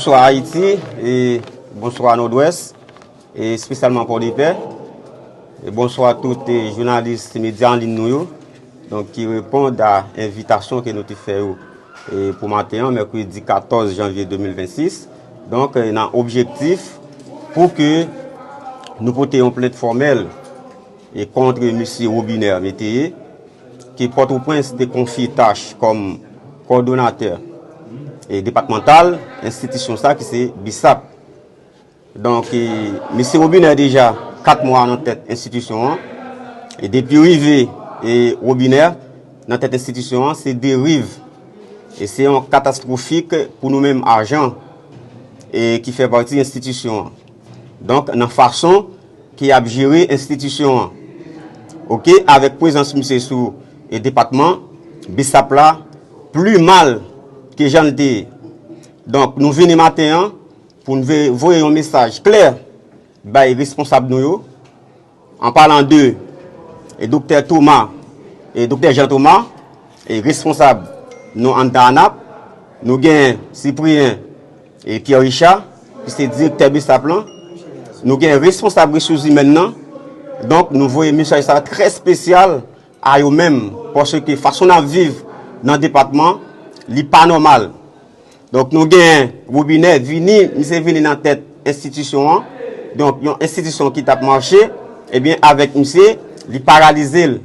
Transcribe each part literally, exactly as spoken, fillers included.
Bonswa Ayiti, e bonswa Nòdwès, e espesyalman Pòdepè. E bonswa tout, e, jounalis medya an liy nou yo, donk, ki reponn a envitasyon ke nou te fè yo, e, pou maten an, mèkredi katòz janvye de mil vennsis. Donk, e, nan objektif pou ke nou pote yon plent fòmèl e kont misye Robinert Métayer, ke Pòtoprens te konfye tach kòm kowòdonatè e depatmantal enstitisyon sa ki se BSAP. Donk, e, misye Robinert deja kat mwa nan tèt enstitisyon an. E depi rive, e, Robinert nan tèt enstitisyon an, se deriv. E se yon katastwofik pou nou menm ajan, e, ki fè pati enstitisyon an. Donk, nan fason ke y ap jere enstitisyon an. Oke, avèk prezans misye sou, e, depatman, BSAP la pli mal ke jan l te ye. Donk, nou vini maten an pou n ve-, voye yon mesaj klè bay responsab nou yo, an palan de, e, Doktè Thomas, e, Doktè Jean Thomas, e, responsab nou anndan ANAP, nou gen Cyprien, e, Pierre Richard, ki se direktè BSAP lan, nou gen responsab resous imèn nan. Donk, nou voye mesaj sa trè espesyal a yo menm, paske fason n ap viv nan depatman, li pa nòmal. Donk, nou gen Robinert vini, misye vini nan tèt enstitisyon an. Donk, yon enstitisyon ki t ap mache, ebyen, avèk misye, li paralize l.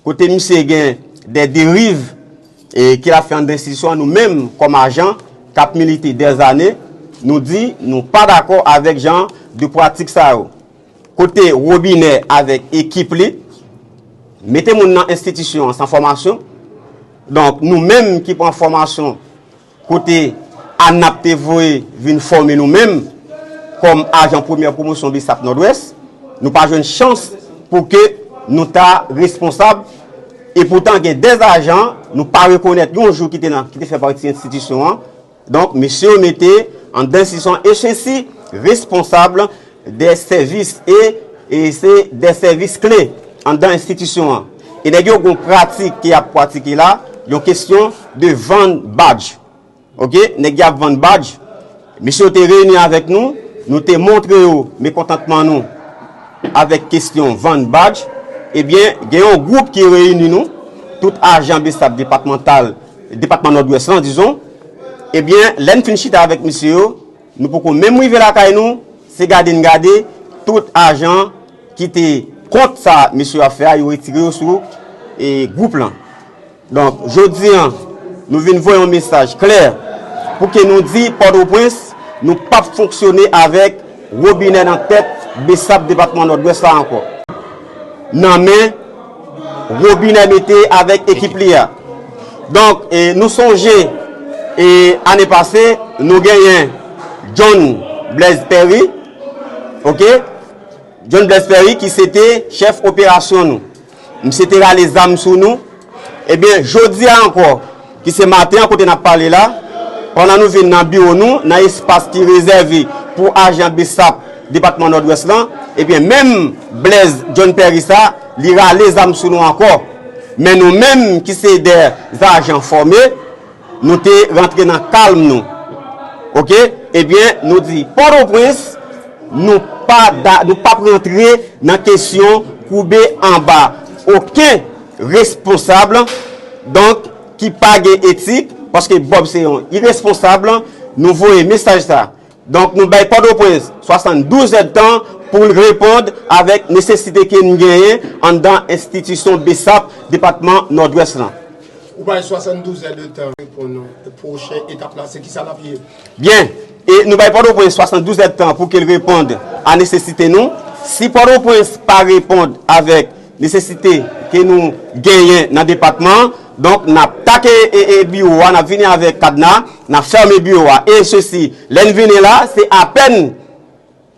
Kote misye gen de deriv, e, ke l ap fè anndan enstitisyon an, nou menm, kòm ajan k ap milite dèzane, nou di nou pa dakò avèk jan de pratik sa yo. Kote Robinert avèk ekip li mete moun nan enstitisyon an san fòmasyon. Donk, nou menm ki pran fòmasyon kote ANAP te voye vin fòme nou menm kòm ajan premyè pwomosyon BSAP Nòdwès, nou pa jwenn chans pou ke nou ta responsab. E poutan, gen de ajan nou pa rekonèt yon jou ki te nan, ki te fè pati enstitisyon an. Donk, mesye yo mete anndan enstitisyon an, e sesi responsab de sèvis e, e se de sèvis kle anndan enstitisyon an. E nèg yo gon pratik ke y ap pratike la, yon kesyon de vann badj. Oke, nèg y ap vann badj. Mesye yo te reyini avèk nou, nou te montre yo mekontantman nou avèk kesyon vann badj. Ebyen, gen yon gwoup ki reyini nou, tout ajan BSAP depatmantal, depatman Nòdwès lan, dizon. Ebyen, lè n fin chita avèk mesye yo, nou poko menm rive lakay nou, se gade n gade tout ajan ki te kont sa mesye yo ap fè a, yo retire yo sou, e, gwoup lan. Donk, jodi an, nou vin voye yon mesaj klè pou ke nou di Pòtoprens, nou p ap fonksyone avèk Robinert nan tèt BSAP depatman Nòdwès la ankò. Nan men Robinert Métayer avèk ekip li a. Donk, e, nou sonje, e, ane pase, nou genyen John Blaise Perry, oke? John Blaise Perry ki se te chèf operasyon nou. Misye te rale zam sou nou. Ebyen, jodi a ankò, ki se maten an kote n ap pale la, pandan nou vin nan biwo nou, nan espas ki rezève pou ajan BSAP depatman Nòdwès lan, ebyen, menm Blaise John Perry sa, li rale zam sou nou ankò. Men nou menm ki se de ajan fòme, nou te rantre nan kalm nou. Oke? Ebyen, nou di Pòtoprens, nou pa da, nou p ap rantre nan kesyon koube anba okenn responsab, donk, ki pa gen etik, paske Bob se yon iresponsab, nou voye mesaj sa. Donk, nou bay Pòtoprens swasanndouz èdtan pou l reponn avèk nesesite ke n genyen anndan enstitisyon BSAP depatman Nòdwès lan. Ou bay swasanndouz èdtan reponn nou. Pwochen etap la, se kisa l ap ye? Byen. E nou bay Pòtoprens swasanndouz èdtan pou ke l reponn a nesesite nou. Si Pòtoprens pa reponn avèk nesesite ke nou genyen nan depatman an, donk, n ap take, e, e, biwo a, n ap vini avèk kadna, n ap fèmen biwo a. E sesi, lè n vini la, se apèn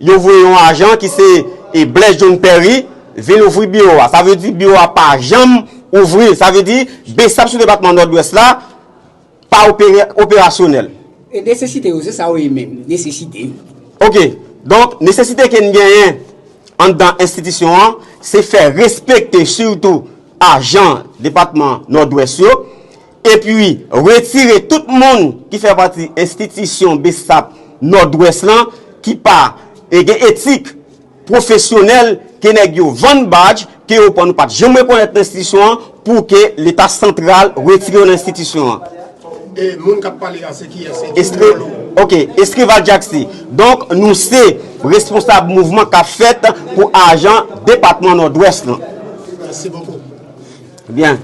yo voye yon ajan ki se, e, Blaise John Perry vin ouvri biwo a. Sa vle di biwo a pa janm ouvri. Sa vle di BSAP sou depatman Nòdwès la pa opere-, operasyonèl. E nesesite yo, se sa yo ye menm, nesesite yo. Oke. Donk, nesesite ke n genyen anndan enstitisyon an, se fè respekte sitou ajan depatman Nòdwès yo, epi retire tout moun ki fè pati enstitisyon BSAP Nòdwès lan ki pa e gen etik pwofesyonèl, ke nèg yo vann badj, ke yo pran, nou pa t janm rekonèt nan enstitisyon an, pou ke Leta santral retire yo nan enstitisyon an. E moun k ap pale a se kiyès? Se Estre, ok, Escrival Jacksy. Donk, nou se responsab mouvman k ap fèt pou ajan depatman Nòdwès lan. Mèsi bokou. Byen.